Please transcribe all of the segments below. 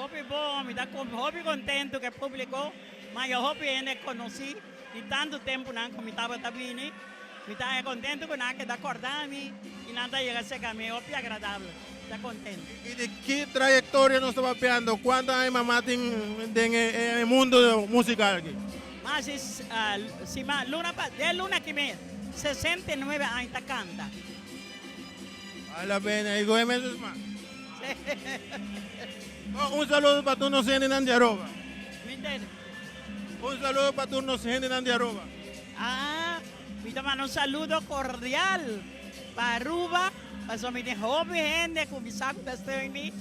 Hopi bon, mi ta hopi contento cu e publico, ma yo hopi hende conoci di tanto temponan cu mi tabata bini. Mi ta haña contento cu nan a keda corda mi y nan ta yega cerca mi, hopi agradable, mi ta contento. Y di ki trayectoria nos ta papiando? Cuanto aña mama tin den e mundo musical aki? Mas di sima, luna pa, den luna aki mes, 69 aña ta canta. Vale la pena, y goe mes es mas. Un saludo pa tur nos hendenan di Aruba. Mi ntende. Un saludo pa tur nos hendenan di Aruba. Ah, mi ta manda un saludo cordial pa Aruba, pasobra mi tin hopi hende cu mi sa cu ta steun mi.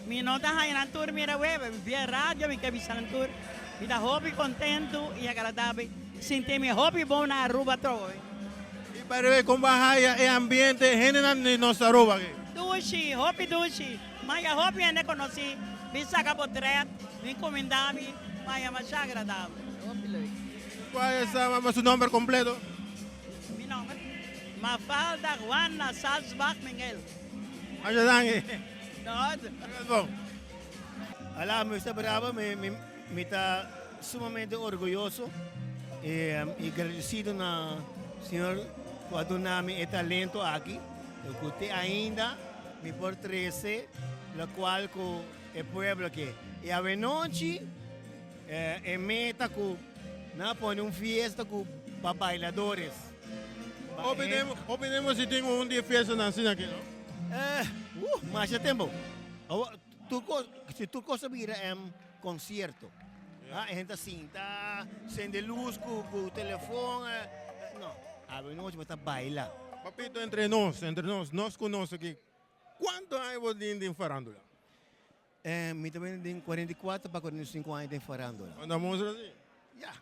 Mi no ta haña nan tur mira web, via radio mi ke bisa nan tur. Mi ta hopi contento y agradabel, sinti mi hopi bon na Aruba atrobe. Y by the way, con bo a haya e ambiente, hendenan di nos Aruba aki? Dushi, hopi dushi. Maya hopi hende conoci, bin saca potret, bin cuminda mi, maya masha agradabel, hopi leuk. Cual es mama su nomber completo? Mi nomber? Mafalda Juana Salzbach Mingel. Masha danki. No. Hola, mi ta brava, mi, mi, mi ta sumamente orguyoso y, y agradecido na Señor cu a duna mi e talento aki. Cu te ainda mi por trece locual cu e pueblo ke. Y awenochi eh, e meta cu nan a pone un fiesta cu pa bailadores. Hopi tempo si tin un di e fiestanan asina aki, no? Eh, uh, masha tempo. Awo, tur cos, si tur cos a bira em concierto. Ah, e gente a sinta, sende luz cu, cu telefon. Eh, no, awe nochi bo ta baila. Papito, entre nos, entre nos, nos cu nos aki, cuanto aña bo tin den farandula? Eh, mi ta bini den 44 pa 45 aña den farándula. Anda mostra así? Ya,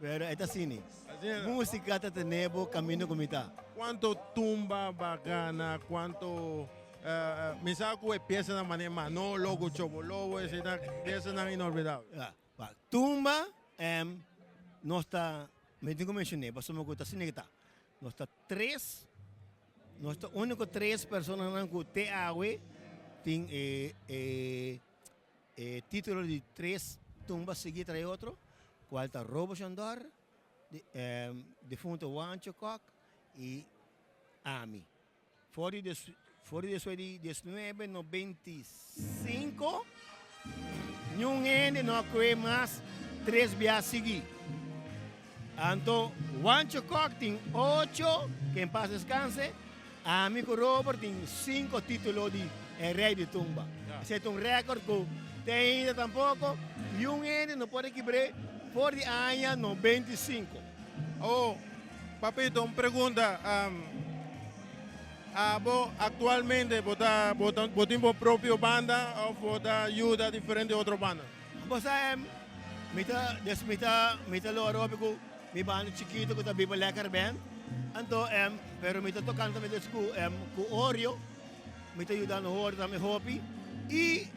pero e ta así. Así Música ta tene bo camino cu mi ta. Cuanto tumba ba gana, cuanto uh, mi sa cu e piesanan mane Manolo, cu Chobolobo, esey ta piesanan inolvidabel. Ya, pa tumba, em, nos ta, mi tin cu mencione, pasobra cu ta asina cu ta. Nos ta tres, nos ta unico tres personanan cu te awe tin e e e titulo di tres tumba sigui tras otro, cual ta Robo Shandor, di difunto Juancho Kok y ami. For di des for di despues di diesnuebe 95 niun hende no a koe mas tres bia sigui. Anto Juancho Kok tin ocho, ke en pas deskanse, ami ku Robert tin sinku titulo di e Rei di Tumba. Esei ta un rekord ku te ainda tampoko niun hende no por a kibr'é for di aña 95. Oh, Papito, un pregunta. Abo actualmente bo ta bo ta bo tin bo propio banda of bo ta yuda diferente otro banda? Bo sa mi ta des mi ta mi ta lora hopi ku mi banda chikito ku ta Biba Lekker Band. Anto pero mi ta tokando tambe des ku ku Oreo. Mi ta yudando Oreo tambe hopi. I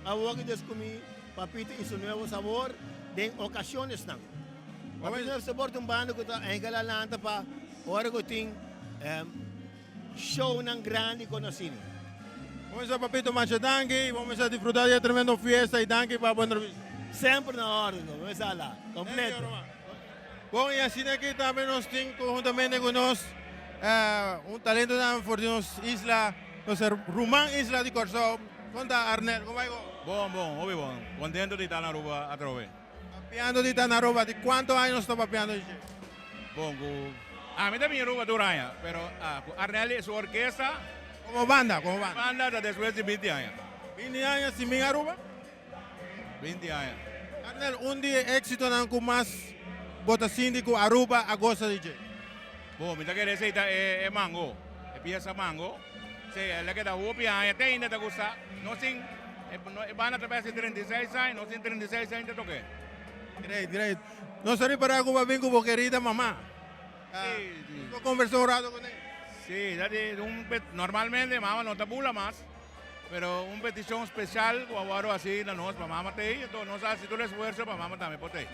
awor ki des ku mi Papito y su nuevo sabor den ocasionesnan. Papito y su nuevo sabor ta un banda cu ta enkel a lanta pa ora cu tin shownan grandi con asina. Bon sa Papito masha danki y bo mester disfruta di e tremendo fiesta y danki pa bo entrevista. Semper na orden bo mester ala completo. Bon y asina aki tambe nos tin conhuntamente cu nos un talentonan for di nos isla, nos ruman isla di Corsou. Con ta Arnel, con bay go? Bon, bon, hopi bon. Contento di ta na Aruba atrobe. Papiando di ta na Aruba, di cuanto aña nos ta papiando di dje? Bon, cu ami ta bini Aruba tur aña, pero cu Arnel y su orkesta. Como banda, como banda. Banda ta despues di binti aña. Binti aña sin bin Aruba? 20 aña. Arnel, un di e éxitonan cu mas bo ta sinti cu Aruba a gosa di dje? Bo, mi ta kere esey ta e e mango, e pieza mango. Si, el a keda hopi aña, te ainda ta gusta. Nos tin, e no e banda ta besi 36 aña, nos tin 36 aña ta toke. Great, great. Nos ta ripara cu bo a bin cu bo kerida mama. Si, si. Bo conversa un rato cu ne? Si, ta di un normalmente mama no ta bula mas. Pero un peticion special cu a worde haci na nos pa mama t'ey, enton nos a haci tur esfuerzo pa mama tambe por t'ey.